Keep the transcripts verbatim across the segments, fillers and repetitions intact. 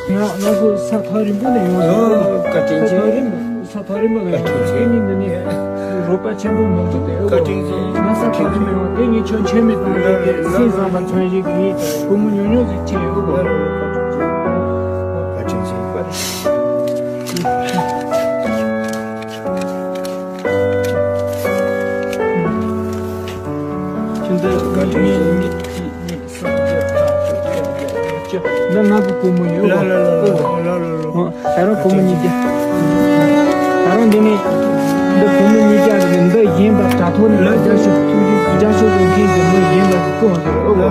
ང་ང་ཚོ་ས་ཐག་རིང་པོ་ནས་ཡོང་ཡོད། ཨོ། བཀའ་དྲིན་ཆེ། ས་ཐག་རིང་པོ་ས་ཐག་རིང་པོ་ནས་ཡོང་། བཀའ་དྲིན་ཆེ། སྐད་གཉིས་འདི་ནས་རོགས་པ་ཆེན་པོ་མང་པོ་འདུག་སྟེ། བཀའ་དྲིན་ཆེ། ང་ས་ཐག་རིང་པོ་ཡོང་། དེ་ངས་ཁྱོད་མཆོད་མེ་བཏང་རེད་དེ། སེམས་བཟང་བ་མཚོན་བྱེད་ཀྱི་ངས་སྒོར་མོ་ཉུང་ཉུང་ཟིག་ཁྱེར་ཡོད་གོ། བཀའ་དྲིན་ཆེ། བཀའ་དྲིན་ཆེ། ཁྱོད་འདི་བཀའ་དྲིན་ཆེ། འདི་ང་གི་བུ་མོ་ཡིན། ལ་ལ་ལ་ལ་ལ་ལ། ད་རུང་བུ་མོ་གཉིས་ཀྱི། ད་རུང་འདི་ནས་འདི་བུ་མོ་གཉིས་ཀྱི་རེད། འདི་གཞན་པ་དྲ་ཐོག་ནས་ལ་རྒྱ་ཤོག་རྒྱ་ཤོག་གི་མཁན་གྱི་མི་གཞན་པ་གི་སྐུ་ངོ་ཟེར། ཨོ་གོ།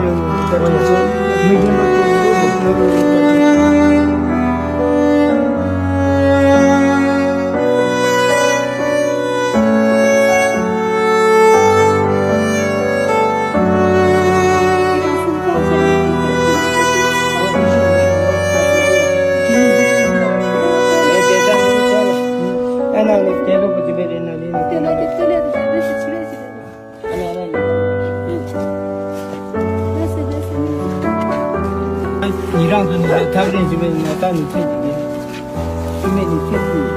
མི་གཞན་པ་གི་སྐུ་ངོ་ཟེར། ཉེ་རང་ཚོ་ནི་ཐག་རིང་ཞིག་མེད་ན་ད་ནི་ཚེ་གཅིག་ཡིན། ཤི་མེད་ནི་ཚེ་གཅིག་ཡིན།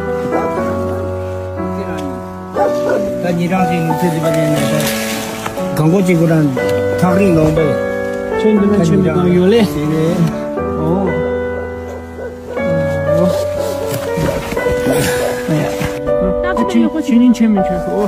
ད་ཉེ་རང་ཞིག་ནི་ཚེ་གཅིག་པ་ནས་ན་ད་གང་གོ་གཅིག་གོ་རང་ཐག་རིང་ལོང་པས། ཁྱོད་འདི་ན་ཁྱོད་མི་གང་ཡོད་ལེ། ཨོ། ཨ་ཆུ་ཆུ་ཉིན་ཆེ་མི་ཆེ་སོ། ཨོ་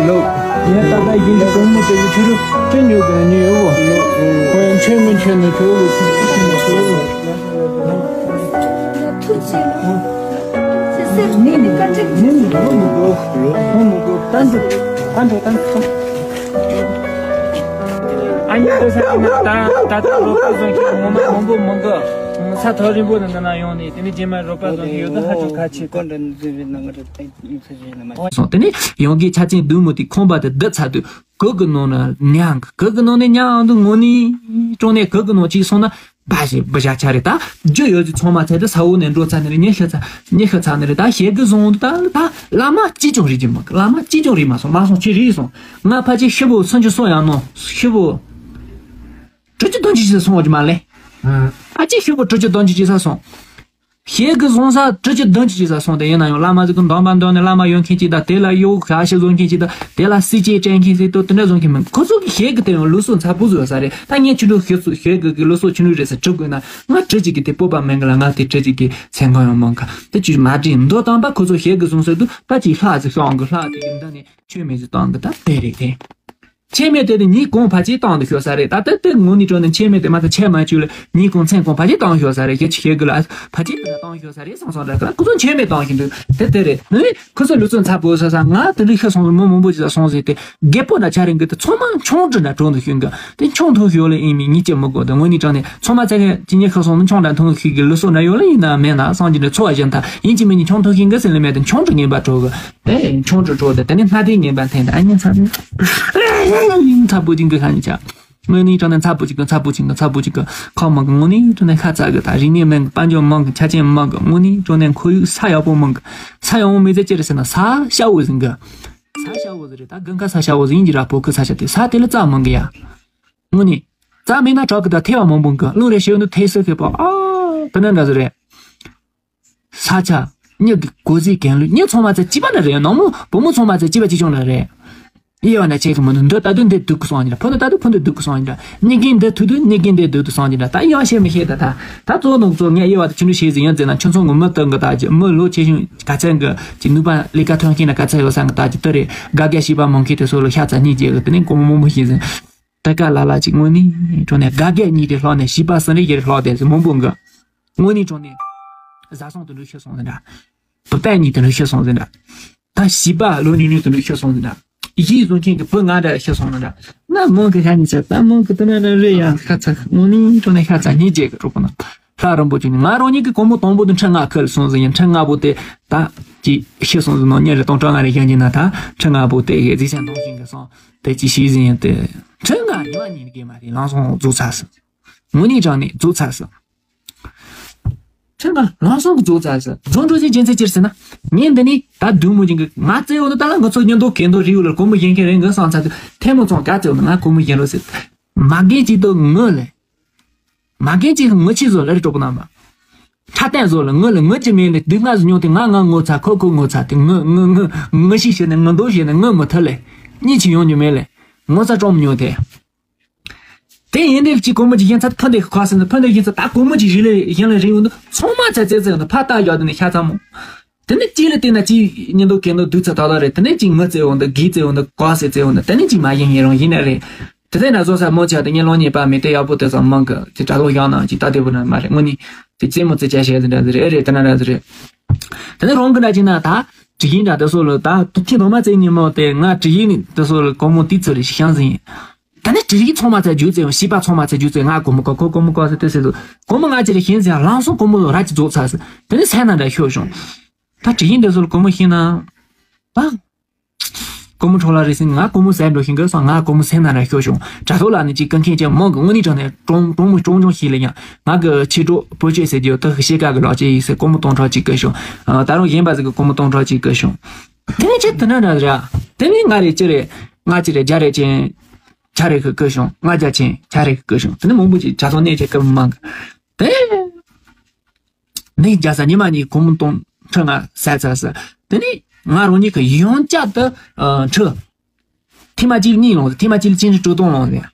ལོ། ཡིན་ད་ད་ཡིན་ད་གོང་མོ་དེ་ཡི་ཆུ་རུ་ཅི་ཉོ་ག་ཉོ་ཡོད་གོ། ཁོ་ཡང་ཆེ་མི་ཆེ་ནི་ཆུ་རུ་ཆུ་ཆུ་ཆུ་ཆུ་ཆུ། ཐུགས་ཆེ་ལོ། ནི་ནི་ནི་ནི་ལོ་མི་དགོས་ལོ་མི་དགོས། ད་འགྲོ་ད་འགྲོ་ད་འགྲོ། ཨ་ནི་ད་ས་ན་ད་ད་ད་རོགས་པ་བཟང་གི་ངོ་མ་མང་པོ་མང་གི། ས་ཐག་རིང་པོ་ནས་འདི་ན་ཡོང་ནས་དེ་ནས་རྗེས་མ་རོགས་པ་བཟང་གི་ཡོད་ད་ཧ་ཅང་ཁ་ཆེ། སོང་། དེ་ནས་ཡོང་གི་ཆ་ཆེན་བདུད་མོ་དེ་ཁང་པ་དེ་བསྡུ་ཚར་དུས་གུ་གི་ནང་ན་ཉལ་གི། གུ་གི་ནང་ནས་ཉལ་འདུག་དངོས་གནས་དྲང་གནས་གུ་གི་ནང་གཅིག་སོང་ན་བ་ཞིག་བུ་ཞག་ཆ་རེད། ད་རྒྱུ་ཡོད་ཀྱི་ཚང་མ་ཚད་དེ་ས་འོག་ནས་འགྲོ་ཚར་ནི་རེད། ཉི་ཤུ་ཚར་ཉི་ཤུ་ཚར་ནི་རེད། ད་ཞེ་གི་བཟུང་འདུག་ད་ད་བླ་མ་གཅིག་ཀྱང་རིག་གི་མ་བླ་མ་གཅིག་ཀྱང་རིག་མ་སོང་། མ་སོང་ཁྱེད་རིག་སོང་། ང་ཕལ་ཆེར་ཤི་བོ་སུམ་ཅུ་སོ་ཡང་ནོ་ཤི་བོ། དྲུག་ཅུ་བདུན་ཅུ་ཅིག་སོང་བ་ཅི་མ་ལེ། ཨ་ཅེ་ཤི་བོ་དྲུག་ཅུ་བདུན་ཅུ་ཅིག་ས་སོང་། ཞེ་གི་བཟུང་ས་དྲུག་ཅུ་བདུན་ཅུ་ཅིག་ས་སོང་། དེ་ཡིན་ན་ཡང་བླ་མ་ཟིག་གི་འདོན་པ་འདོན་ནས་བླ་མ་ཡོད་མཁན་ཅིག་དང་། དེ་ལ་གཡོག་ཞག་ཤི་བཟོ་མཁན་ཅིག་དང་། དེ་ལ་སྲིད་ཇུས་སྤྲད་མཁན་ཟིག་ཏུ་དེ་འདྲ་བཟོ་མཁན་མིན། ཁོ་ཚོ་གི་ཞེ་གི་དེ་ཡང་ལུགས་སྲོལ་འཚར་པོ་བཟོ་ས་རེད། ད་ངས་ཁྱོད་ཚོ་ཞེ་གི་གི་ལུགས་སྲོལ་ཆུང་ཆུང་རེད་ཟེར་གྲུབ་དགོས་ན། ང་དྲི་ཅིག་གི་དེ་སྤོབས་པ་མེད་གི་ལ། ང་དེ་དྲི་ཅིག་གི་སེམས་ཁམས་ཡང་མང་གི། དེ་ཅིག་མ་དྲིས་མདོ་དམ་པ་ཁོ་ཚོ་ཞེ་གི་བཟུང་ཟེར་དུས་ད་ཅིག་ལྷག་ཅིག་ཤོང་གི། ལྷག་ཅིག་གི་འདི་ནས་ཆོས་མེད་ཅིག་བཏང་གི། ད་དེ་རེད་དེ། ཆེ་མེད་དེ་དེ་ཉིན་གུང་ཕལ་ཆེར་བཏང་དུ་ཤོར་ས་རེད། ད་ལྟ་དེ་དངོས་གནས་དྲང་གནས་ཆེ་མེད་དེ་མ་ཚད་ཆེ་མ་བཅུག་ལ་ཉིན་གུང་མཚན་གུང་ཕལ་ཆེར་བཏང་ཤོར་ས་རེད། ཞེ་ཆེ་གི་ལ་ཕལ་ཆེར་དེ་ན་བཏང་ཤོར་ས་རེད་བསམ་སོང་། ད་ཁོ་ཚོ་ཆེ་མེད་བཏང་བཞིན་འདུག་དེ་དེ་རེད། ནི་ཁོ་ཚོ་ལུགས་སྲོལ་འཚར་པོ་ས་ས། ང་དེ་འདྲ་ཤི་སོང་ཟིག་མི་མང་པོ་ཅིག་ལ་སོང་ཟིག་དེ་རྒད་པོ་འདྲ་ཆ་རེ་འགི་དེ་ཚང་མ་ཆང་དྲི་འདྲ་དྲོ་འདུག་ཤུལ་འགི་དེ་ཆང་འཐུང་ཤོར་ལ་ཨིན་མི་ཉིད་ཀྱི་མི་དགོས། དེ་དངོས་གནས་དྲང་གནས་ཚང་མ་ཚད་ཀྱི་ཉི་ཤུ་སོང་ན་ཆང་འདྲ་འཐུང་ཤུལ་གི་ལུགས་སྲོལ་འདྲ་ཡོད་ལ་ཨིན་ན་མེད་ན་བསམ་གྱི་འདྲ། ཚོ་བ་གཞན་ད་ཡིན་གཅིག་མིན་གཉིས་ཆང་འཐུང་ཤུལ་འགི་ཟིན་ལ་མེད་དེ་ཆང་དྲི་ངན་པ་དྲོ་གི། དེ་ཆང་དྲི་དྲོ་དེ་དེ་ནས་སྣ་དེ་ངན་པ་འཐེན་དེ། ཨ་ཉིན་ཚ་ཚ་པོ་ཅིག་གི་ཁ་ཉིན་ཆ། དངོས་གནས་དྲང་གནས་ཚ་པོ་ཅིག་གི་ཚ་པོ་ཅིག་གི་ཚ་པོ་ཅིག་གི་ཁ་མང་གི། དངོས་གནས་དྲང་གནས་ཁ་ཚ་གི། ད་རིག་གནས་མང་གི། དཔལ་འབྱོར་མང་གི། ཆ་རྐྱེན་མང་གི། དངོས་གནས་དྲང་གནས་ཁོར་ཡུག་ས་ཡག་པོ་མང་གི། ས་ཡག་པོ་མི་ཚེ་ཅི་རེད་ཟེར་ན་ས་ཤ་བོ་ཟིན་གི། ས་ཤ་བོ་ཟིན་རེད། ད་དགུན་ཁ་ས་ཤ་བོ་ཟིན་གྱི་ར། བོད་ཁུལ་ས་ཆ་དེ་ས་དེ་ལ་རྩྭ་མང་གི་ཡ། དངོས་གནས་རྩྭ་མེད་ན་བྲག་གི། ད་ཐལ་བ་མང་པོ་གི། རླུང་རེ་ཤོད་འདུག་ཐལ་སོ་ཁེ་པོ་ཨ་དེ་འདྲ་འདྲ་ཟིག་རེད། ས་ཆ། མྱི་གི་གོ་ཟིག་གན་ལུས། མྱི་ཚང་མ་ཚེ་གཅིག་པ་ན་རེད། ནང་མོ་བུ་མོ་ཚང་མ་ཚེ་གཅིག་པ་གཅིག་མཆོང་ན་རེད། ཡེ་བ་ན་ཆེ་གི་མི་འདུག་འདི་ད་དུང་འདི་སྡུག་གི་སོང་ཡིན་ར། ཕོ་འདི་ད་དུང་ཕོ་འདི་སྡུག་གི་སོང་ཡིན་ར། གཉིས་ཀའི་འདི་ཐུག་དུས་གཉིས་ཀའི་འདི་སྡུག་ཏུ་སོང་ཡིན་ར། ད་ཡེ་བ་བཤད་མི་ཤེས། ད་ད་ད་གཙོ་ནོ་གཙོ་ངས་ཡེ་བ་ད་ཆུ་འདྲུ་བྱས་ཟིན་ཡོད་ཟེར་ན། ཁྱོད་ཚོ་ངོ་མི་སྟོན་གི། ད་ཀྱི་མི་ལོ་ཆེ་ཆུང་ག་ཚད་གི་ཀྱི་ནུས་པ་ལས་ཀ་ཐོན་མཁན་ན་ག་ཚད་ཡོད་ས་གི། ད་ཀྱི་ཏི་རེ་དགའ་དགའ་བྱིས་པ་མང་ཁེ་དེ་ཚོ་ལོ་ཤ་ཚ་གཉིས་རྗེས་གི་དེ་ནས་གོ་མོ་མོ་མོ་བྱས་ཟིན། ད་ཀ་ལ་ལ་ཅིག་དངོས་གནས་དྲང་གནས་དགའ་དགའ་གཉིས་དེ་ལྷག་ནས་བྱིས་པ་སུ་རེ་ཡེ་རེ་ལྷག་དེ་ཟིན་མང་པོ་གི། དངོས་གནས་དྲང་གནས་བཟའ་ཚང་དུ་འགྲོ་ཤི་སོང་ཟིན་འདྲ། བུ་ཕྲུག་གཉིས་དུ་འགྲོ་ཤི་སོང་ཟིན་འདྲ། ད་བྱིས་པ་ལོ་ཉུང་ཉུང་དུ་འགྲོ་ཤི་སོང་ཟིན་འདྲ། གཞིས་བཟུང་མཁན་གྱི་བུ་ང་འདྲ་ཤི་སོང་ཟིན་འདྲ། ང་མོང་གི་ཤ་ཉིད་ཆེ། ད་མོང་གི་དུ་ན་ན་རེ་ཡང་ཤ་ཚ། དངོས་གནས་དྲང་གནས་ཤ་ཚ་གཉིས་རྗེས་གི་གྲོགས་པོ་ན། ལྷ་རིན་པོ་ཆེ་ནི་ང་རང་ཉིད་ཀྱི་སྒོར་མོ་དང་པོ་དེ་ཁྲི་ལྔ་ཁུར་སོང་ཟིན་ཡིན། ཁྲི་ལྔ་པོ་དེ་ད་ཅི་ཤི་སོང་ཟིན་ནོ་ཉིན་རེ་སྟོང་ཕྲག་ལྔ་རེ་བཞག་གྱིན་ན་ད་ཁྲི་ལྔ་པོ་དེ་གཟིགས་ཞིབ་གཏོང་བཞིན་གི་སོང་དེ་ཅི་ཤེས་ཟིན་ཡིན་ཏེ། ཁྲི་ལྔ་ཉི་མ་ཉིན་གྱི་མ་རེད། ལམ་སང་རྫོགས་ཚར་སོང་། དངོས་གནས་དྲང་ནས་རྫོགས་ཚར་སོང་། ཁྲི་ལྔ་ལམ་སང་གི་རྫོགས་ཚར་སོང་། རྫོགས་འགྲོ་ཞིག་རྒྱུ་མཚན་ཅི་རེད་ཟེར་ན། ངས་འདི་ནས་ད་དུང་མོ་ཅན་གི་ང་བཙལ་ཡོང་ནི་ད་ལ་ང་ཚོ་ཉིན་ཐོ་གན་ཐོ་རིག་ཡོད་ལ་སྒོར་མོ་བཞག་མཁན་རེད་འགི་སང་ཚར་དུས་ཐལ་མོ་ཚང་ག་བཙལ་ཡོང་ནི་ང་སྒོར་མོ་བཞག་རོགས་ཟེར། མ་རྒན་ཅིག་ཏུ་ངུ་ལེ། མ་རྒན་ཅིག་ངུ་ཆི་བཟོ་ལ་རེ་གྲོགས་པོ་རྣམ་པ། ཁྲ་བཏན་བཟོ་ལ་ངུ་ལ་ངུ་ཅི་མེད་ལ་དུས་སྔ་ཟི་ཉོ་དེ་ང་ང་ངོ་ཚ་ཁོ་ཁོ་ངོ་ཚ་དེ་ངུ་ངུ་ངུ་ངུ་ཤི་ཤི་ནས་ངུ་འདོད་ཤི་ནས་ངུ་མི་ཐུབ་ལེ། གཉིད་ཆི་ཡོང་རྒྱུ་མེད་ལེ། ངོ་ཚ་ཀྲོང་མི་ཉོ་དེ། དེ་ཡིན་དེ་ཅི་སྒོར་མོ་ཅི་ཡིན་ཚ་ཕ་འདི་ཁ་སི་འདི་ཕ་འདི་ཡིན་ཚ་ད་སྒོར་མོ་ཅི་རི་ལེ་ཡིན་ལེ་རི་ཡོང་དུ་ཚང་མ་ཚ་ཚེ་ཚེ་ཡོང་དུ་ཕ་ད་ཡོད་དུ་ནས་ཤ་ཚ་མོ། དེ་ནས་གཅིག་ལ་བལྟས་ན་གཅིག་ཉིན་ཐོ་གན་ཐོ་དུས་ཚོད་ཏག་ཏག་རེད། དེ་ནས་གཅིག་ངུ་ཚེ་འོང་དུ་གི་ཚེ་འོང་དུ་གོ་སེ་ཚེ་འོང་དུ་དེ་ནས་གཅིག་མ་ཡིན་ཡིན་རང་ཡིན་ནི་རེད། དེ་ཚེ་ན་བཟོ་ས་མོ་ཆ་དེ་ཉིན་ལོང་ཉིན་པ་མི་དེ་ཡག་པོ་དེ་ཚོ་མང་གི་ཅི་དྲ་ཐོག་ཡང་ན་ཅི་ལྟ་དེ་བུ་ན་མ་རེད། དངོས་གནས་དེ་རྩེད་མོ་རྩེ་བྱ་བྱེད་དེ་འདྲ་ཟེར་ཨེ་རེད། དེ་ན་འདྲ་ཟེར་རེད། དེ་ནས་རང་གི་འདྲ་ཅིག་ན་ད་དྲི་ཡིན་འདྲ་དེ་སོགས་ལ་ད་ཐུག་ཁྱི་དང་མ་རྩེ་ཉིན་མོ་དེ་ང་དྲི་ཡིན་དེ་སོགས་ལ་སྒོར་མོ་དེ་ཚོ་རེ་ཞིག་བཤམས་ཟིན་ཡིན། ད་ནི་དྲི་ཡིན་ཚང་མ་ཚ་རྒྱུ་རྩེ་ཡང་ཤི་པ་ཚང་མ་ཚ་རྒྱུ་རྩེ་ང་སྒོར་མོ་གོ་ཁོ་སྒོར་མོ་གོ་ཟེར་དེ་ཟེར་དུ་སྒོར་མོ་ང་ཅི་རེ་ཤེས་ཟིན་ཡང་ལམ་སང་སྒོར་མོ་ར་ཅི་རྫོགས་ཚར་ཟིན། དེ་ནི་སེམས་ནང་འདྲ་ཤོར་བྱུང་། ད་དྲི་ཡིན་དེ་ཚོ་ལ་སྒོར་མོ་ཤེས་ན། ཨ། སྒོར་མོ་འཕྲོ་བརླག་རེད་ཟིན། ང་སྒོར་མོ་ཟད་འགྲོ་ཤིང་གི་སང་ང་སྒོར་མོ་སེམས་ནང་འདྲ་ཤོར་བྱུང་། དྲ་ཐོག་ལ་ནི་ཅིག་ཀུན་མཁྱེན་ཅན་མང་གི་དངོས་གནས་དྲང་ནས་གྲོང་གྲོང་མོ་ཅུང་ཅུང་ཞིག་ལ་ཡང་ང་གི་ཆེ་གྲོགས་བོད་ཆས་ཟེར་རྒྱུ་ད་ཤེས་ཀ་གི་ལག་ཆས་ཡིན་ཟེར་སྒོར་མོ་སྟོང་ཕྲག་གཅིག་བསྐུར་བྱུང་། ད་རུང་གཞན་པ་ཟིག་གི་སྒོར་མོ་སྟོང་ཕྲག་གཅིག་བསྐུར་བྱུང་། དེ་ནས་ཅི་དེ་འདྲ་འདྲ་ར། དེ་ནས་ང་རེ་ཅི་རེད། ང་ཅི་རེད་རྒྱ་རེད་ཅན། ཆ་རེ་གི་བསྐུར་བྱུང་། ང་རྒྱ་ཆེན་ཆ་རེ་གི་བསྐུར་བྱུང་། དེ་ནས་མང་པོ་ཅིག་དྲ་ཐོག་གནས་ཆེ་སྐུར་མང་གི། དེ། ནས་རྒྱ་ས་ཉི་མ་གཉིས་སྒོར་མོ་སྟོང་ཕྲག་ལྔ་ཟད་ཚར་ཟེར། དེ་ནས་ང་རང་ཉིད་ཀྱི་ཡང་བསྐྱར་དུ་ཁྲི། ཐེངས་མ་གཅིག་གཉིས་ལོངས་ཟེར། ཐེངས་མ་གཅིག་ལ་ཆིག་ཁྲི་དྲུག་སྟོང་ལོངས་ཟེར།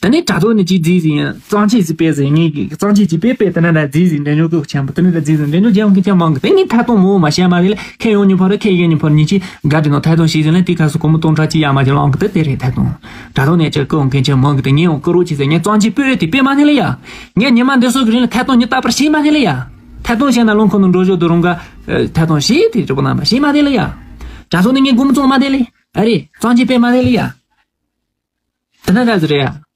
དེ་ནས་དྲ་ཐོག་ནས་ཅིག་རྫིས་ཟིན་གཙང་ཆེ་ཟིག་དཔེ་ཟིན་ངེས་ཀྱི་གཙང་ཆེ་ཅིག་དཔེ་དཔེ་དེ་ན་ད་རྫིས་ཟིན་འདྲེན་ཉོ་ཀུ་ཆེན་པོ་དེ་ནས་ད་རྫིས་ཟིན་འདྲེན་ཉོ་རྒྱལ་ཡོང་གི་ཆེན་མང་གི། དེ་ནས་ཐད་གཏོང་མོ་མ་བཤད་མ་རེད་ལ་ཁྱེད་ཡོང་ཉིན་ཕོ་ར་ཁྱེད་ཡོང་ཉིན་ཕོ་ར་ཉིན་གཅིག་དགའ་དྲི་ནོ་ཐད་གཏོང་ཞིག་ཟིན་ལ་དེ་ཁ་སུ་སྒོར་མོ་སྟོང་ཕྲག་གཅིག་ཡར་མ་ཅིག་ལོངས་གི་དེ་དེ་རེད་ཐད་གཏོང་། དྲ་ཐོག་ནས་ཅིག་ཀུ་ཡོང་མཁན་ཆེན་མང་གི་དེ་ངས་ཡོང་ཀུ་རོ་ཆེ་ཟེར་ངས་གཙང་ཆེ་དཔེ་རེད་དེ་དཔེ་མ་ནི་ལ་ཡ། ངས་ཉི་མ་འདི་སོ་གི་རིང་ལ་ཐད་གཏོང་ཉིན་རྟག་པར་ཤེས་མ་ནི་ལ་ཡ། ཐད་གཏོང་བྱས་ན་ལོ་འཁོར་ནང་འགྲོ་ཞོར་དུ་རུང་ག་ཐད་གཏོང་ཞིག་དེ་གྲུབ་པ་རྣམ་པ་ཤེས་མ་ནི་ལ་ཡ། དྲ་ཐོག་ནས་ངས་སྒོར་མོ་བཙོང་མ་ནི་ལ་ཡ། ཨ་རེད་གཙང་ཆེ་དཔེ་མ་ནི་ལ་ཡ། དེ་ན་འདྲ་ཟེར་ཡ།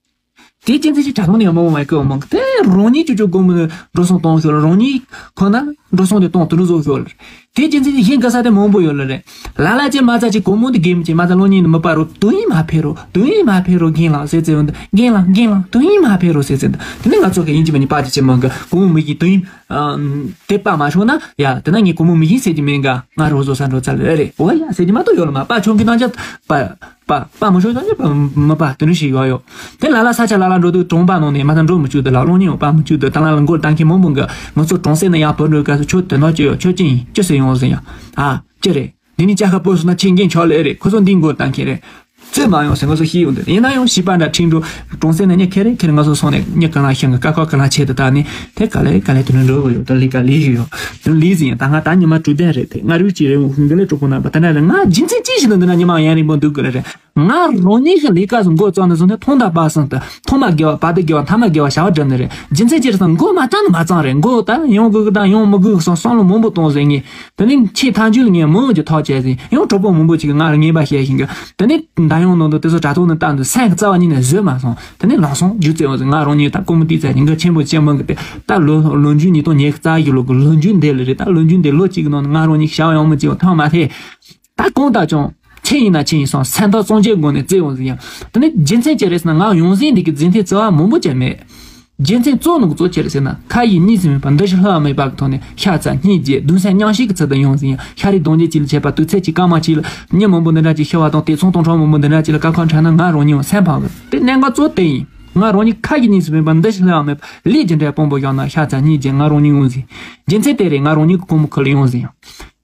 དེའི་རྒྱུ་མཚན་གྱིས་དྲ་ཐོག་ནས་མང་བ་ཀི་མང་གི་དེ་རང་ཉིད་ཅུ་ཅུ་སྒོར་མོ་འགྲོ་སོང་གཏོང་ཤོར་རང་ཉིད་ཁོ་ན་འགྲོ་སོང་དེ་གཏོང་དུ་འགྲོ་བཟོ་ཤོར། དེའི་རྒྱུ་མཚན་གྱིས་གཞན་དགའ་ས་དེ་མང་པོ་ཡོད་ལ་རེད། ལ་ལ་ཅེ་མ་ཚ་ཅེ་སྒོར་མོ་འདི་དགེ་མི་ཅེ་མ་ཚ་སློབ་གཉེར་ནི་མི་པ་རོ་དུ་ཡིན་མ་ཕེ་རོ་དུ་ཡིན་མ་ཕེ་རོ་རྒན་ལགས་ཟེར་ཙེ་འདི་རྒན་ལགས་རྒན་ལགས་དུ་ཡིན་མ་ཕེ་རོ་ཟེར་ཙེ་འདི་དེ་ནི་ང་ཚོ་གི་ཡིན་གཅིག་མིན་གཉིས་པ་ཅེ་ཅེ་མང་གི་སྒོར་མོ་མི་གི་དུ་ཡིན། དེ་པ་མ་ཤོང་ན་ཡ་དེ་ན་ངས་སྒོར་མོ་མི་ཡིན་ཟེར་གྱི་མིན་ག་ང་རོ་བཟོ་ས་འགྲོ་ཚར་ལེ་རེད། འོ་ཡ་ཟེར་གྱི་མ་གཏོགས་ཡོད་ལ་མ་པ་ཆུང་གི་ནང་ཆ་པ་པ་པ་མ་ཤོང་ན་པ་མི་པ་དེ་འདྲ་ཞིག་ཡོད་ཡོད། དེ་ལ་ལ་ས་ཆ་ལ་ལ་འགྲོ་དུས་གྲོང་པ་ནང་ནས་མ་ཐང་འགྲོ་མི་བཅུག་དུ་ལ་སློང་ཉིན་འོ་པ་མི་བཅུག་དུ་ད་ལ་ལ་མགོ་བཏང་མཁན་མང་པོ་འགའ་ང་ཚོ་གྲོང་གསེབ་ན་ཡང་བུ་འགྲོ་ག་ཚོད་ཆོད་དེ་ནོ་ཅི་ཡོད་ཆོད་ཅི་ཡིན་ཅི་ཟེར་ཡོང་ཟེར་ཡ། ཨ་ཅི་རེད། འདི་ནི་ཅ་ཁ་པོ་སོང་ན་ཁྱེད་འགན་ཆོག་ལེ་རེད། ཁོ་ཚོ་འདི་མགོ་བཏང་མཁན་རེད། རྩོད་མ་ཡོང་ཟེར་ང་ཚོ་ཤེས་ཡོང་དུས་ཡིན་ན་ཡང་བྱིས་པ་འདྲ་ཁྲིད་འགྲོ། གྲོང་གསེབ་ནས་ཉེ་ཁེ་རེ་ཁེ་རེ་ང་ཚོ་སོང་ནས་ཉེ་གང་ལ་ཤང་གི་ཀ་ཁོ་གང་ལ་ཆེད་དུ་བཏང་ནས་དེ་ག་ལེ་ག་ལེ་དུ་ནུ་འགྲོ་གི་ཡོད་དུ་ལི་ག་ལི་ཡི་ཡོད་དུ་ལི་ཟིན་ཡང་ད་ང་ད་ཉི་མ་དྲུག་ལྡན་རེད་དེ་ང་རུས་ཀྱི་རེ་འདི་ལས་གྲོགས་པོ་རྣམ་པ་ད་ནས་ང་རྒྱུ་མཚན་ཅི་ཞིག་དང་འདི་ན་ཉི་མ་ཡན་རིང་པོ་འདུག་གི་ལ་རེད། ང་རང་ཉིད་ཀྱི་ལས་ཀ་བཟོ་འགོ་བརྩམས་ནས་བཟུང་སྟེ་ཐོག་མཐའ་བར་གསུམ་དུ་ཐོག་མ་དགེ་བ་བར་དུ་དགེ་བ་མཐའ་མ་དགེ་བ་བྱ་བ་བསྒྲུབས་ནི་རེད། རྒྱུ་མཚན་ཅི་རེད་ཟེར་ན་འགོ་མ་བརྩམས་ནི་མ་བརྩམས་རེད། འགོ་ད་ཡོང་དགོས་གི་དང་ཡོང་མི་དགོས་གི་སོང་བསམ་བློ་མང་པོ་གཏོང་ཟེར་ངས། དེ་ནས་ཆེས་མཐའ་མཇུག་ལ་ངས་མི་འོང་གི་ཐག་བཅད་ཟིན་ཡང་གྲོགས་པོ་མང་པོ་ཅིག་གིས་ང་ལ་ངན་པ་བཤད་བཞིན་གི། དེ་ནས་མདའ་ཡོང་ནང་དུ་དེ་ཚོ་དྲ་ཐོག་ནས་བཏང་དུས་སེམས་ཀྱི་རྩ་བ་ཉིད་ནས་བཟོད་མ་སོང་། དེ་ནས་ལམ་སང་རྒྱུ་རྩེ་བ་ཟིན་ང་རང་ཉིད་ད་ཀུ་མུ་ཏི་རྩ་ཉིན་གི་ཆེན་པོ་ཆེན་མོ་གི་དེ་ད་ལོ་ལོ་རྒྱུས་ཉིས་སྟོང་ཉི་ཤུ་རྩ་བཞི་ལོ་གི་ལོ་རྒྱུས་འདི་ལ་རེད། ད་ལོ་རྒྱུས་འདི་ལོ་གཅིག་གི་ནང་ནས་ང་རང་ཉིད་བྱ་བ་ཡང་མི་བྱེད་པ་ཐང་མ་ཐེ། ད་གང་ལྟར་ཀྱང་ཆེ་ཡིན་ན་ཆེ་ཡིན་སོང་སེམས་ཐག་གཙང་བཅད་སྒོ་ནས་བརྩེ་འོང་ཟིན་ཡང་། དེ་ནི་རྒྱུ་མཚན་ཅི་རེད་ཟེར་ན་ང་ཡོང་ཟིན་འདི་གི་རྫུན་ཐེ་རྩ་བ་མང་པོ་ཅན་མེད། རྒྱུ་མཚན་གཙོ་ནོ་གི་གཙོ་ཅི་རེད་ཟེར་ན་ཁ་ཡི་གཉིས་སུ་མེད་པ་འདི་ཞིག་ལྷག་མེད་པ་གི་ཐོག་ནས་ཤ་ཚ་སྙིང་རྗེ་གདུང་སེམས་མཉམ་བསྲེས་ཀྱི་ཚུལ་དུ་ཡོང་ཟིན་ཡང་ཤ་རིགས་གདོང་རྒྱུད་གཅིག་ལ་བྱས་པ་དུས་ཚོད་གཅིག་སྐར་མ་གཅིག་ལ་མི་མང་པོ་འདི་འདྲ་ཅིག་ཤི་བ་དང་དེ་ཚོང་སྟོང་ཕྲག་མང་པོ་འདི་འདྲ་ཅིག་ལ་དཀའ་ཁག་འཕྲད་ན་ང་རང་ཉིད་སེམས་ཕམ་གི་དེ་གནད་འགག་གཙོ་དེ་ཡིན། ང་རང་ཉིད་ཁ་ཡི་གཉིས་སུ་མེད་པ་འདི་ཞིག་ལྷག་མེད་པ་ལས་ཀྱི་འབྲས་སྤོང་པོ་ཡོང་ན་ཤ་ཚ་སྙིང་རྗེ་ང་རང་ཉིད་ཡོང་ཟིན། རྒྱུ་མཚན་དེ་རེད། ང་རང་ཉིད་ཀྱི་ཀོ་མོ་ཁུ་ལ་ཡོང་ཟིན་ཡང་།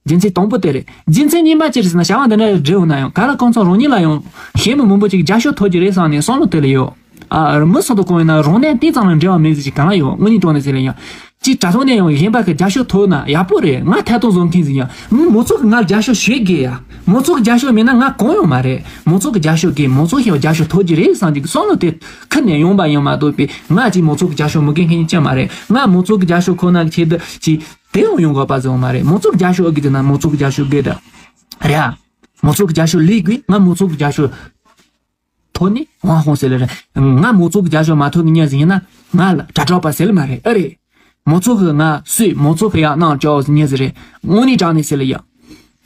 རྒྱུ་མཚན་དང་པོ་དེ་རེད། རྒྱུ་མཚན་གཉིས་པ་ཅི་རེད་ཟེར་ན་བྱ་བ་འདི་འདྲ་འབྲི་འོང་ན་ཡང་ག་ལ་གང་ཚང་རང་ཉིད་ལ་ཡང་ཞེ་མི་མང་པོ་ཅིག་རྒྱབ་སྐྱོར་ཐོབ་ཀྱི་རེད་བསམ་ནས་བསམ་བློ་དེ་ལ་ཡོད། ཨ་མི་སུ་དང་གང་ཡིན་ན་རང་གནས་དེ་ཙམ་ལ་འབྲེལ་བ་མེད་ཟེར་ཅིག་གང་ལ་ཡོད། དངོས་གནས་དྲང་གནས་ཟེར་ལ་ཡང་ཅིག་དྲ་ཐོག་ནས་ཡང་གཞན་པ་གི་རྒྱབ་སྐྱོར་ཐོབ་ན་ཡག་པོ་རེད། ང་ཐད་གཏོང་བཟོ་མཁན་ཟིག་ཡང་ངས་མང་ཚོགས་ཀྱི་ང་རྒྱབ་སྐྱོར་ཞུ་དགོས་ཡ། མང་ཚོགས་ཀྱི་རྒྱབ་སྐྱོར་མེད་ན་ང་གང་ཡོང་མ་རེད། མང་ཚོགས་ཀྱི་རྒྱབ་སྐྱོར་གིས་མང་ཚོགས་ཤིག་རྒྱབ་སྐྱོར་ཐོབ་ཀྱི་རེད་བསམ་གྱི་བསམ་བློ་དེ་ཁུར་ནས་ཡོང་པ་ཡིན་མ་གཏོགས་པའི་ང་ཅིག་མང་ཚོགས་ཀྱི་རྒྱབ་སྐྱོར་མི་དགོས་མཁན་ཅང་མ་རེད། ང་མང་ཚོགས་ཀྱི་རྒྱབ་སྐྱོར་ཁོ་ན་གི་ཆེད་དུ་ཅིག་དེ་ཡང་ཡོང་དགོས་པ་ཟེར་བ་མ་རེད། མང་ཚོགས་ཀྱི་རྒྱབ་སྐྱོར་ཨེ་དགོས་དེ་ན་མང་ཚོགས་ཀྱི་རྒྱབ་སྐྱོར་དགོས་ད། རེད་ཨ། མང་ཚོགས་ཀྱི་རྒྱབ་སྐྱོར་ལས་དགོས། ང་མང་ཚོགས་ཀྱི་རྒྱབ་སྐྱོར་ ཕོ་ནི་ཝང་ཧོང་ཟེར་ལེ་རེད། ང་མོ་ཚོ་གི་རྒྱ་ཤོ་མ་ཐུག་གི་ཉེ་ཟིག་ཡིན་ན་ང་ལ་དྲ་གྲོགས་པ་ཟེར་ལེ་མ་རེད། ཨེ་རེད། མོ་ཚོ་གི་ང་སུས་མོ་ཚོ་གི་ཡག་གནང་ཅོག་ཉེ་ཟིག་རེད། དངོས་གནས་དྲང་གནས་ཟེར་ལེ་ཡ།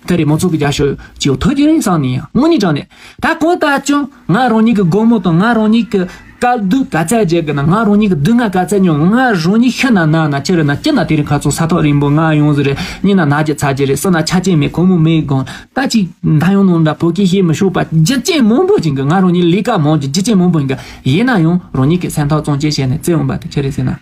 དེ་རེད། མོ་ཚོ་གི་རྒྱ་ཤོ་ཅིའོ་ཐུག་གི་རེད་བསམ་ནི་ཡ། དངོས་གནས་དྲང་གནས་ད་གང་ལྟར་ཀྱང་ང་རང་ཉིད་ཀྱི་སྒོར་མོ་དང་ང་རང་ཉིད་ཀྱི་དཀའ་སྡུག་ག་ཚད་རྒྱག་གི་ན། ང་རང་ཉིད་ཀྱི་སྡུག་བསྔལ་ག་ཚད་མྱོང་། ང་རང་ཉིད་ཤི་ན་ན་ན་ཆི་རེད་ན་ཅི་ན། དེ་རིང་ཁ་ཚོ་ས་ཐག་རིང་པོ་ང་ཡོང་ཟིག་རེད། གཉིད་ན་ན་གྱི་ཚ་གྱི་རེད། སུ་ན་ཆ་ཅན་མེད། ཁོ་མོ་མེད་དགོངས། ད་ཅིག་མདའ་ཡོང་ནོ་འདྲ་བོད་སྐད་ཤེས་མི་ཤོག་པ་རྒྱུ་རྐྱེན་མང་པོ་ཅིག་གི་ང་རང་ཉིད་ལས་ཀ་མང་གི་རྒྱུ་རྐྱེན་མང་པོ་ཡིན་གི། ཡིན་ན་ཡང་རང་ཉིད་ཀྱི་སེམས་ཐག་གཙང་བཅད་བྱས་ནས་བརྩི་འོང་པ་དེ་ཆི་རེད་ཟེར་ན།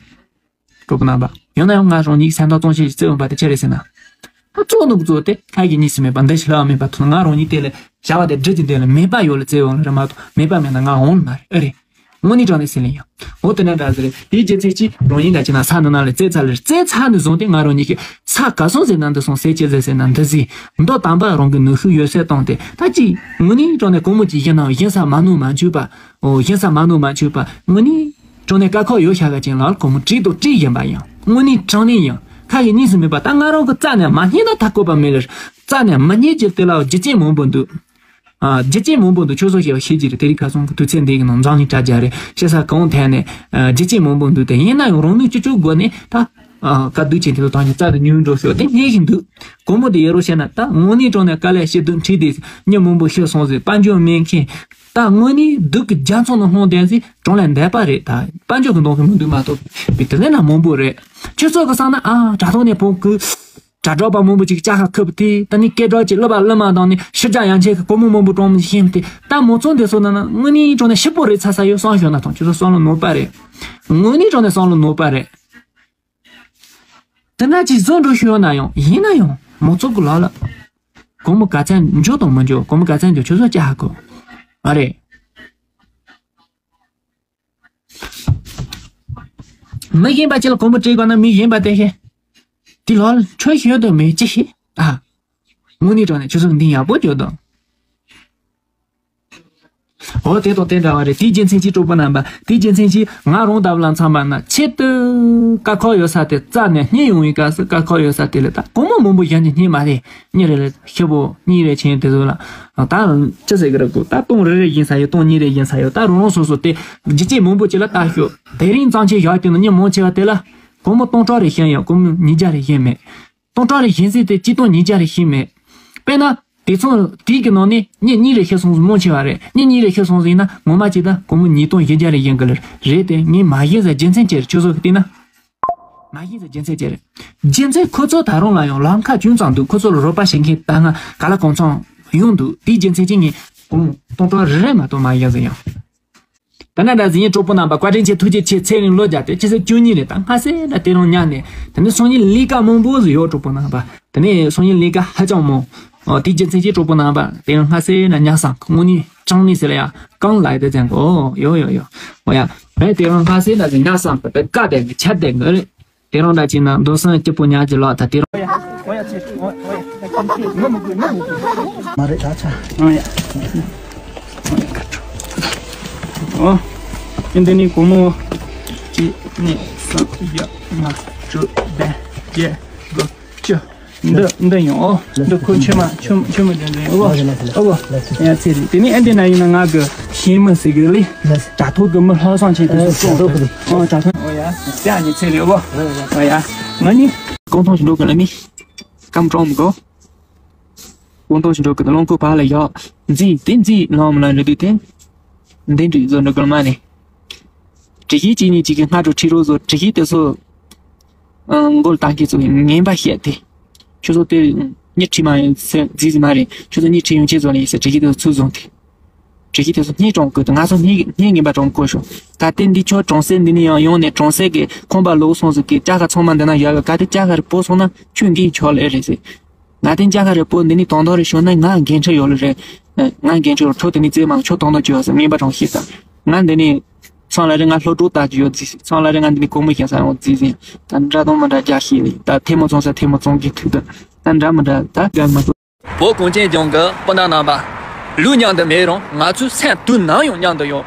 གྲོགས་པོ་རྣམ་པ། ཡང་ན་ཡང་ང་རང་ཉིད་སེམས་ཐག་གཙང་བཅད་ཀྱིས་བརྩི་འོང་པ་དེ་ཆི་རེད་ཟེར་ན། ད་གཙོ་ནུ་གཙོ་དེ་ཁ་ཡི་གཉིས་སུ་མེད་པ་འདི་ཞིག་ལའང་མེད་པ་ཐོག་ང་རང་ཉིད་དེ་ལས་བྱ་བ་དེ་སྒྲུབ་ཀྱི་འདི་ལ་མེད་པ་ཡོད་ལ་བརྩི་འོང་ལ་རེད་མ་གཏོགས་མེད་པ་མེད་ན་ང་འོང་ལ་མ་རེད། ཨེ་རེད། དངོས་གནས་དྲང་གནས་ཟེར་ལེ་ཡང་འོ་དེ་ནས་འདྲ་ཟེར་རེད། དེའི་རྒྱུ་མཚན་གྱིས་རང་ཉིད་འདྲ་ཅི་ན་ས་ནི་ན་ལ་བཙས་ཚར་ལེ། བཙས་ཚར་ནས་བཟུང་སྟེ་ང་རང་ཉིད་ཀྱི་ས་ག་སོང་ཟེར་ན་འདི་སོང་། ཟས་ཅི་ཟེར་ཟེར་ན་འདི་ཟིག་མདོ་དམ་པ་རང་གི་ནུས་ཤུགས་ཡོད་ཚད་བཏང་སྟེ་ད་ཅི་དངོས་གནས་དྲང་གནས་གོང་མོ་ཅིག་ཡིན་ནའང་ཡིན་ས་མ་ནོར་མ་འཆུག་པ། ཨོ་ཡིན་ས་མ་ནོར་མ་འཆུག་པ་དངོས་གནས། དྲང་གནས་དཀའ་ཁག་ཡོད་ཤ་ག་ཅན་ལ་གོང་མོ་བྲིས་དང་བྲིས་ཡིན་པ་ཡང་དངོས་གནས་དྲང་གནས་ཡང་ཁ་ཡི་གཉིས་སུ་མེད་པ། ད་ང་རང་གི་རྩ་ནས་མ་རྙེད་ན་ད་བཀོད་པ་མེད་ལ། རྩ་ནས་མ་རྙེད་ཀྱི་དེ་ལ་རྒྱུ་རྐྱེན་མང་པོ་འདུག་ཨ་རྒྱུ་རྐྱེན་མང་པོ་འདུག་ཁྱོད་ཚོ་ཞེས་པ་ཤེས་ཀྱི་རེད། དེ་རིང་ཁ་སང་གི་དུས་ཚོད་འདི་གི་ནང་འཛམ་གླིང་དྲ་རྒྱ་རེད། ཤེས་ས་གང་ཐད་ནས་ཨ་རྒྱུ་རྐྱེན་མང་པོ་འདུག་དེ་ཡིན་ན་ཡང་རང་ནུས་ཅི་ལྕོགས་སྒོ་ནས་ད་ཨ་དཀའ་སྡུག་ཅན་དེ་ཚོ་དང་ནི་རྩ་དུ་ཉུང་འགྲོ་ཤོག་དེ་སྙན་ཞིང་འདུག་གོང་མོ་དེ་ཡོད་རོགས་བཤད་ན་ད་དངོས་གནས་དྲང་གནས་དཀའ་ལས་ཞེ་སྡུག་འཕྲད་དེ་མྱི་མང་པོ་ཤི་སོང་ཟེར། དཔལ་འབྱོར་མེད་མཁན། ད་དངོས་གནས་སྡུག་གི་རྒྱ་མཚོ་ནང་ལྷུང་བསྡད་ཟིག་གྲོང་ལ་འདས་པ་རེད། ད་དཔལ་འབྱོར་གི་མདོག་གི་མི་འདུག་མ་གཏོགས་པའི་དེ་ལས་ན་མང་པོ་རེད། ཁྱོད་ཚོ་གི་བསམ་ན་ཨ་དྲ་ཐོག་ནས་བོང་གི་དྲ་གྲོགས་པ་མང་པོ་ཅིག་ལྕགས་ཁ་ཁུབ་དེ་ད་ནི་སྐད་གྲགས་ཀྱི་གླུ་པ་གླུ་མ་དང་ནི་ཕྱི་རྒྱ་ཡན་ཆད་ཀྱི་སྒོར་མོ་མང་པོ་གྲོང་མི་ཤེས་ཏེ་ད་མོ་ཚོང་དེ་སོ་ན་ན་དངོས་གནས་གྲོང་ནས་ཤི་པོ་རེད་ཚ་ས་ཡོད་བསམ་ཞོག་ན་ཐང་ཁྱོད་ཚོ་བསམ་བློ་ནོར་པ་རེད། དངོས་གནས་གྲོང་ནས་བསམ་བློ་ནོར་པ་རེད། དེ་ན་ཅིག་བཟོ་འགྲོ་ཤོད་ན་ཡང་ཡིན་ན་ཡང་མོ་ཚོ་གི་ལག་ལ་སྒོར་མོ་ག་ཚད་འཇོག་དང་མི་འཇོག་སྒོར་མོ་ག་ཚད་འཇོག་ཁྱོད་ཚོ་ལྕགས་ཁ་ཁུབ་ཨ་རེད། མི་གཞན་པ་ཅིག་ལ་གོང་བུ་སྤྲད་དགོས་ན་མི་གཞན་པ་དེ་ཤེས། དེ་ལོ་ལ་ཆོས་ཤེས་དོན་མེད་ཅི་ཤེས་ཨ། དངོས་གནས་དྲང་གནས་ཆུ་ཚོད་འདི་ཡག་པོ་བྱོས་དང་། འོ་དེ་དང་དེ་འདྲ་བ་རེད། དེའི་རྒྱུ་མཚན་གྱིས་གྲོགས་པོ་རྣམ་པ་དེའི་རྒྱུ་མཚན་གྱིས་ང་རང་ལྟ་བུ་ལ་མཚོན་པ་ན་ཆེད་དུ་དཀའ་ཁག་ཡོད་ས་དེ་རྩ་ནས་རྙེད་ཡོང་བའི་སྐབས་སུ་དཀའ་ཁག་ཡོད་ས་དེ་ལ་ད་གོང་མོ་མང་པོ་གཞན་གྱིས་རྙེད་མ་རེད། གཉིས་རེ་ལ་ཤི་བོ་གཉིས་རེ་ཆེན་དེ་ཚོ་ལ་ད་ཅི་ཟེར་གི་རེད་གོ་ད་སྟོང་རེ་རེ་ཡིན་ས་ཡོད། སྟོང་གཉིས་རེ་ཡིན་ས་ཡོད། ད་རང་རང་སོ་སོ་དེ་རྒྱུ་རྐྱེན་མང་པོ་ཅིག་ལ་ལྟ་ཤོག་དེ་རིང་གཙང་ཆེ་བཞག་དེ་ནི་མྱི་མང་ཆེ་བ་དེ་ལ་སྒོར་མོ་སྟོང་ཕྲག་རེ་ཤེས་ཡོད། སྒོར་མོ་ཉིས་བརྒྱ་རེ་ཤེས་མེད། སྟོང་ཕྲག་རེ་ཤེས་ཟིན་དེ་གཅིག་སྟོང་ཉིས་བརྒྱ་རེ་ཤེས་མེད། དཔེར་ན་དེ་ཚོ་དེའི་གི་ནང་ནས་མྱི་གཉིས་རེ་ཤི་སོང་ཟིན་མང་ཆེ་བ་རེད། མྱི་གཉིས་རེ་ཤི་སོང་ཟིན་ན་ངོ་མ་ཅིག་ད་སྒོར་མོ་ཉིས་སྟོང་བཞི་བརྒྱ་རེ་ཡིན་གི་ལ་རེད། དེ་ངས་མ་ཤེས་ཟེར་རྒྱུ་མཚན་ཅི་རེད། ཁྱོད་ཚོ་གི་བལྟས་ན། མ་ཤེས་ཟེར་རྒྱུ་མཚན་ཅི་རེད། རྒྱུ་མཚན་ཁོ་ཚོ་ད་རུང་ལ་ཡང་ལམ་ཁ་ཅུང་ཙམ་འདུག་ཁོ་ཚོ་ལ་རོགས་པ་བྱེད་མཁན་ད་ང་ག་ལ་གང་འཚམ་ཡོང་འདུག་དེའི་རྒྱུ་མཚན་གྱིས་ངས་སྒོར་མོ་སྟོང་ཕྲག་རེ་རེ་མ་གཏོགས་མ་ཤེས་ཟེར་ཡང་། ད་ནང་འདྲ་ཟིན་ཡིན་གྲོགས་པོ་རྣམ་པ་བཀའ་དྲིན་ཆེ་ཐུགས་རྗེ་ཆེ། ཚེ་རིང་ལོ་བརྒྱ་དེ་ཕྱི་ཚེས་བཅུ་གཉིས་རེད། ད་སྔ་སེ་འདྲ་དེ་རང་ཉར་ནས་དེ་ནས་སང་ཉིན་ལས་ཀ་མང་པོ་ཟིག་ཡོད། གྲོགས་པོ་རྣམ་པ་དེ་ནས་སང་ཉིན་ལས་ཀ་ཧ་ཅང་མང་། ཨོ་དེའི་རྒྱུ་མཚན་གྱིས་གྲོགས་པོ་རྣམ་པ་དེ་རང་སྔ་སེ་འདྲ་ཉར་སང་དངོས་གནས་དྲང་གནས་ཟེར་ལ་ཡ་གང་ལ་ཡ་དེ་ཙང་གོ་ཡོ་ཡོ་ཡོ། ཨོ་ཡ་བས་དེ་རང་སྔ་སེ་འདྲ་ཟིན་ཉར་སང་གི་དེ་བཀའ་དེ་གི་ཆ་དེ་གི་རེད། དེ་རང་འདྲ་ཅིག་ན་མདོ་སང་སྐྱིད་པོ་ཉར་གྱི་ལོག་ད་དེ་རང་། མ་རེད་ད་ཆ། ཨོ་ཡ། ཨོ། འདི་ནི་སྒོར་མོ། གཅིག་གཉིས་གསུམ་བཞི་ལྔ་དྲུག་བདུན་བརྒྱད་དགུ་བཅུ། འདི་འདི་ཡང་ཨོ། འདི་ཁོ་ཆུ་མ་ཆུ་ཆུ་མ་འདྲ་འདྲ་ཡོད་ཨོ། ཨོ་ཡ་ཚེ་རིང་དེ་ནི་ཨ་འདི་ན་ཡིན་ན་ང་གི་ཤེས་མི་ཟེར་གི་ལི། དྲ་ཐོག་གི་མི་ལྷག་བསམ་ཆེན་དེ་ཚོ་སོང་ཨོ་དྲ་ཐོག་ཨོ་ཡ་ཡ་ནི་ཚེ་རིང་ཨོ། ཨོ་ཡ་ང་ནི་གོང་ཐང་ཞིག་འགྲོ་གི་ལ་མི་སྐམ་གྲོང་མི་གོ། དགོང་དག་ཞིག་འགྲོ་གི་རླངས་འཁོར་བར་ལ་བཞག་འཛིན་དེ་འཛིན་ལམ་ལ་རེ་དུས་དེ། འདི་འདྲ་བཟོ་འགྲོ་གི་མ་རེད། དྲི་ཞིམ་གཅིག་གཉིས་གཅིག་གི་སྔ་དྲོ་ཁྲིད་རོགས་བཟོ། དྲི་ཞིམ་དེ་ཚོ་མགོ་ལ་བཏང་མཁན་ཚོ་ངན་པ་བཤད་དེ། ཁྱོད་ཚོ་དེ་གཉིད་ཁྲིད་མ་ཡོང་ཟེར་རྫིག་རྫིག་མ་རེད། ཁྱོད་ཚོ་གཉིད་ཁྲིད་ཡོང་ཆེད་བཟོ་ལ་ཡིན་ཟེར་དྲི་ཞིམ་དེ་ཚོ་ཚུར་བཟུང་དེ། དྲི་ཞིམ་དེ་ཚོ་སྙིང་གྲོང་དགོས་དེ་ང་ཚོ་སྙིང་སྙིང་ངན་པ་གྲོང་དགོས་ཤོག་ད་ལྟའི་འདི་ཁྱོད་གྲོང་གསེབ་འདི་ནས་ཡང་ཡོང་ནས་གྲོང་གསེབ་ཀྱི་ཁང་པ་ལོག་སོང་ཟིག་གི་ལྕགས་ཁ་ཚང་མ་འདི་ན་ཡོད་གི་ག་དེ་ལྕགས་ཁ་རེ་སྤོ་སོང་ན་ཁྱོད་འགན་ཆོག་ལེ་རེད་ཟེར། ང་དེ་ལྕགས་ཁ་རེ་སྤོ་འདི་ནས་དོན་དག་རེ་ཤོར་ན་ང་འགན་འཁྲི་ཡོད་ལེ་རེད། ང་འགན་འཁྲི་ཡོད་ཁྲོ་དེ་ནས་རྩེད་མ་ཁྱོད་དོན་དག་ཅི་ཡོད་ཟེར་ངན་པ་གྲོང་ཤེས་ད། ང་འདི་ནས་ཚང་ལ་རེ་ང་སློབ་གྲོགས་ལྟ་རྒྱུ་ཡོད་ཟིག་ཚང་ལ་རེ་ང་འདི་ནས་གོ་མི་ཤེས་ས་ཡོང་ཟིག་ཟིག་ད་འདྲ་དང་མི་འདྲ་རྒྱག་ཤེས་ནས་ད་ཐལ་མོ་བཙོང་ས་ཐལ་མོ་བཙོང་གི་ཐུག་ད་ད་འདྲ་མི་འདྲ་ད་རྒྱག་མི་ཐུབ། བོད་གངས་ཅན་ལྗོངས་ཀྱི་སྤུན་ཟླ་རྣམ་པ། ལུས་མཉམ་དུ་མེད་རུང་ང་ཚོའི་སེམས་དུས་ནམ་ཡང་མཉམ་དུ་ཡོད།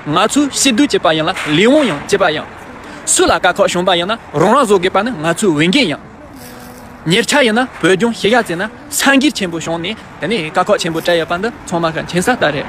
ང་ཚོའི་སྐྱིད་སྡུག་གཅིག་པ་ཡིན་ལ་ལས་དབང་ཡང་གཅིག་པ་ཡིན། སུ་ལ་དཀའ་ཁག་བྱུང་པ་ཡིན་ན་རང་རང་བཟོ་དགོས་པ་ནི་ང་ཚོའི་འོས་འགན་ཡིན། ཉེ་ཆར་ཡིན་ན་བོད་ལྗོངས་ཤེས་ཡ་བརྩིས་ན་ས་འགུལ་ཆེན་པོ་བྱུང་ནས་དེ་ནས་དཀའ་ཁག་ཆེན་པོ་འཕྲད་ཡོད་པ་འདི་ཚང་མ་གི་མཁྱེན་གསལ་ལྟར་རེད།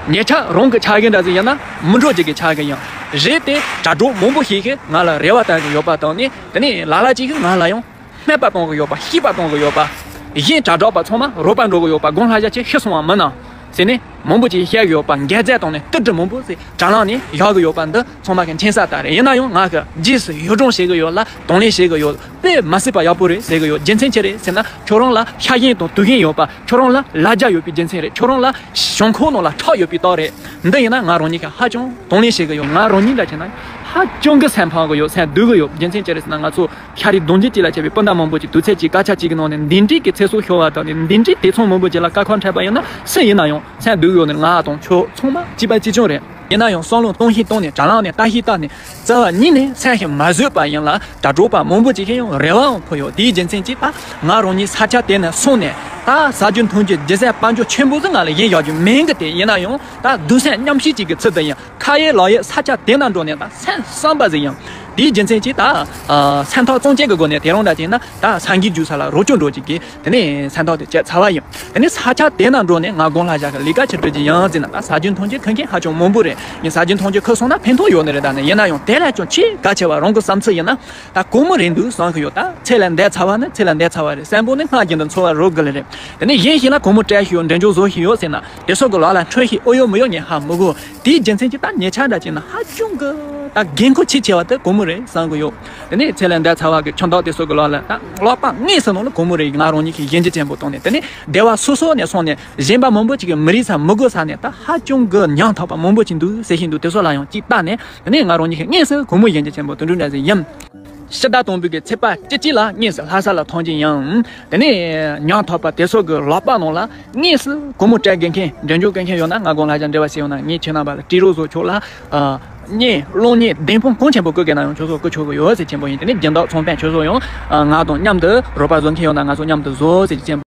ཉེ་ཆར་རང་གི་ཆག་གི་འདྲ་ཟིག་ཡིན་ན་མི་འགྲོ་རྒྱུ་གི་ཆག་གི་ཡིན། རེད་དེ་དྲ་གྲོགས་མང་པོ་ཞིག་གིས་ང་ལ་རེ་བ་བཏང་གི་ཡོད་པ་དང་ནི་དེ་ནས་ལ་ལ་ཅིག་གིས་ང་ལ་ཡང་སྨད་པ་གཏོང་གི་ཡོད་པ། བཤིག་པ་གཏོང་གི་ཡོད་པ། གཞན་དྲ་གྲགས་པ་ཚང་མ་རོགས་པ་འགྲོ་གི་ཡོད་པ། དགོངས་ལྷ་རྒྱ་ཆེ་ཤི་སོང་བ་མིན་ན་ཟེར་ནས་མང་པོ་ཅིག་བཤད་གི་ཡོད་པ། འགལ་རྩད་བཏང་ནས་ཏི་ཏི་མང་པོ་ཟེར་དྲ་ལམ་ནས་བཞག་གི་ཡོད་པ། འདི་ཚང་མ་གི་མཁྱེན་གསལ་ལྟར་རེད། ཡིན་ན་ཡང་ང་གི་རྗེས་སུ་ཡོ་བསྲང་བྱེད་གི་ཡོད་ལ་གདོང་ལེན་བྱེད་གི་ཡོད། དཔེ་མ་སྲིད་པ་ཡག་པོ་རེད་ཟེར་གི་ཡོད། རྒྱུ་མཚན་ཅི་རེད་ཟེར་ན། ཁྱོད་རང་ལ་ཤ་ཞེན་དང་དུག་ཞེན་ཡོད་པ། ཁྱོད་རང་ལ་ལ་རྒྱ་ཡོད་པའི་རྒྱུ་མཚན་རེད། ཁྱོད་རང་ལ་གཞུང་ཁོག་ནང་ལ་ཁྲག་ཡོད་པའི་རྟགས་རེད། འདི་ཡིན་ན་ང་རང་ཉིད་ཀྱིས་ཧ་ཅང་གདོང་ལེན་བྱེད་གི་ཡོད། ང་རང་ཉིད་འདྲ་བྱས་ན་ཧ་ཅང་གི་སེམས་ཕམ་གི་ཡོད། སེམས་སྡུག་གི་ཡོད། རྒྱུ་མཚན་ཅི་རེད་ཟེར་ན། ང་ཚོ་ཤ་རིགས་གདོན་རྒྱུད་གཅིག་ལ་བྱས་པའི་སྤུན་ཟླ་མང་པོ་ཅིག་དུས་ཚོད་གཅིག་སྐད་ཆ་གཅིག་གི་ནང་ནས་འདི་འདྲའི་གི་ཚེ་སྲོག་ཤོར་བ་དང་ནི་འདི་འདྲའི་དེ་ཚོ་མང་པོ་ཅིག་ལ་དཀའ་ཁག་འཕྲད་པ་ཡིན་ན་སུ་ཡིན་ན་ཡང་སེམས་སྡུག་གི་ཡོད་ནི་ང་དང་ཁྱོད་ཚང་མ་གཅིག་པ་གཅིག་རྐྱང་རེད། ཡིན་ན་ཡང་བསམ་བློ་གཏོང་ཤེས་བཏང་ནས་དྲ་ལམ་ནས་ལྟ་ཤེས་ལྟ་ནས་རྩ་བ་ཉིད་ནས་སེམས་ཤིག་མ་བཟོད་པ་ཡིན་ལ། དྲ་གྲོགས་པ་མང་པོ་ཅིག་གིས་ཡང་རེ་བའང་ཕུལ་ཡོད། དེའི་རྒྱུ་མཚན་གྱིས་ད་ང་རང་ཉིད་ས་ཆ་དེ་ནས་སོང་ནས་ད་ཟ་རྒྱུ་འཐུང་རྒྱུ་སྒྱུ་རྩལ་དཔལ་འབྱོར་ཆེན་པོ་ཟིག་ང་ལ་ཡིན་ཡག་རྒྱུ་མིན་གི། དེ་ཡིན་ན་ཡང་ད་སྡུག་སེམས་མཉམ་བསྲེས་ཅིག་གི་ཚུལ་དུ་ཡིན། ཁ་ཡོད་ལག་ཡོད་ས་ཆ་དེ་ན་འགྲོ་ནས་ད་སེམས་བསམ་པ་ཟིག་ཡིན། དེའི་རྒྱུ་མཚན་གྱིས་ད་ཨ་སེམས་ཐག་གཙང་བཅད་ཀྱི་སྒོ་ནས་དེ་རིང་འདྲ་བྱས་ན་ད་སངས་རྒྱས་རྒྱུག་ས་ལ་རོགས་སྐྱོར་འགྲོ་ཅིག་གི། དེ་ནས་སེམས་ཐག་དེ་བཅད་ཚར་བ་ཡིན། དེ་ནས་ས་ཆ་དེ་ན་འགྲོ་ནས་ང་དགོང་ལྷ་ཞག་གི་ལས་ཀ་ཅིག་སྒྲུབ་ཀྱི་ཡིན་ཟེར་ན། ད་ཟ་རྒྱུ་འཐུང་རྒྱུ་ཁུར་མཁན་ཧ་ཅང་མང་པོ་རེད། ཡིན་ཟ་རྒྱུ་འཐུང་རྒྱུ་ཁུར་སོང་ན་ཕན་ཐོགས་ཡོད་ནི་རེད། ད་ནི་ཡིན་ན་ཡང་དེ་ལས་ཀྱང་ཆེས་གལ་ཆེ་བ་རང་གི་བསམ་ཚུལ་ཡིན་ན། ད་སྒོར་མོ་རེད་འདུག་བསམ་གི་ཡོད། ད་ཚེ་ལས་འདས་ཚར་བ་ནི་ཚེ་ལས་འདས་ཚར་བ་རེད། སེམས་པོ་ནི་སྔར་བཞིན་དུ་འཚོ་བ་རོལ་དགོས་ལེ་རེད། དེ་ནས་གཞན་ཞིག་ལ་སྒོར་མོ་སྤྲད་ཤི་ཡོད། འབྲེལ་འཇོག་བཟོ་ཤི་ཡོད་ཟེར་ན། དེ་སོགས་ཀྱི་ལག་ལ་འཕྲོད་ཤི་ཨོ་ཡོད་མི་ཡོད་ངས་ཧ་མི་གོ། དེའི་རྒྱུ་མཚན་གྱིས་ད་ཉེ་ཆར་འདྲ་བྱས་ན་ཧ་ཅང་གི་ད་འགན་ཁུར་ཆེས་ཆེ་བ་དེ་སྒོར་མོ་རེད་བསམ་གི་ཡོད། དེ་ནས་ཚེ་ལས་འདས་ཚར་བ་གི་ཁྱིམ་བདག་དེ་ཚོ་གི་ལག་ལ་ད་ལག་པ་དངོས་སུ་ནང་ལ་སྒོར་མོ་རེད། ང་རང་ཉིད་ཀྱིས་གཞན་གྱི་ཆེན་པོ་བཏང་ནས། དེ་ནས་སྡེ་བ་སོ་སོ་ནས་སོང་ནས་གཞན་པ་མང་པོ་ཅིག་གིས་མི་རིག་ས་མི་དགོས་ས་ནས་ད་ཧ་ཅང་གི་ཉམ་ཐག་པ་མང་པོ་ཅིག་འདུག་ཟེར་བཞིན་འདུག་དེ་ཚོ་ལ་ཡང་ཅིག་བལྟ་ནས། དེ་ནས་ང་རང་ཉིད་ཀྱིས་དངོས་སུ་སྒོར་མོ་གཞན་གྱི་ཆེན་པོ་དེ་འདྲ་འདྲ་ཟིག་ཡིན། ཕྱི་ཟླ་དང་པོའི་གི་ཚེས་པ་བཅུ་གཅིག་ལ་དངོས་སུ་ལྷ་ས་ལ་ཐོན་གྱི་ཡིན། དེ་ནས་ཉམ་ཐག་པ་དེ་ཚོ་གི་ལག་པ་ནང་ལ་དངོས་སུ་སྒོར་མོ་སྤྲད་དགོས་མཁན། འབྲེལ་འཇོག་དགོས་མཁན་ཡོད་ན་ང་དགོང་ལྷ་ཞག་འབྲེལ་བ་བྱས་ཡོང་ན་ངས་ཁྱེད་རྣམ་པ་ལ་སྤྲད་རོགས་བཟོ་ཆོག་ལ། ཨ་བརྙན་བློ་ཉེས་བདེན་དཔང་གང་ཆེན་པོ་བསྐུར་དགོས་ན་ཡང་ཁྱོད་ཚོ་བསྐུར་ཆོག་གི་ཡོད་ཟེར་ཆེན་པོ་ཡིན། དེ་ནས་སྦྱིན་བདག་ཚོང་དཔོན་ཁྱོད་ཚོ་ཡང་ང་དང་མཉམ་དུ་རོགས་པ་བཟོ་མཁན་ཡོད་ན་ང་ཚོ་མཉམ་དུ་བཟོ་ཟེར་ཆེན་པོ།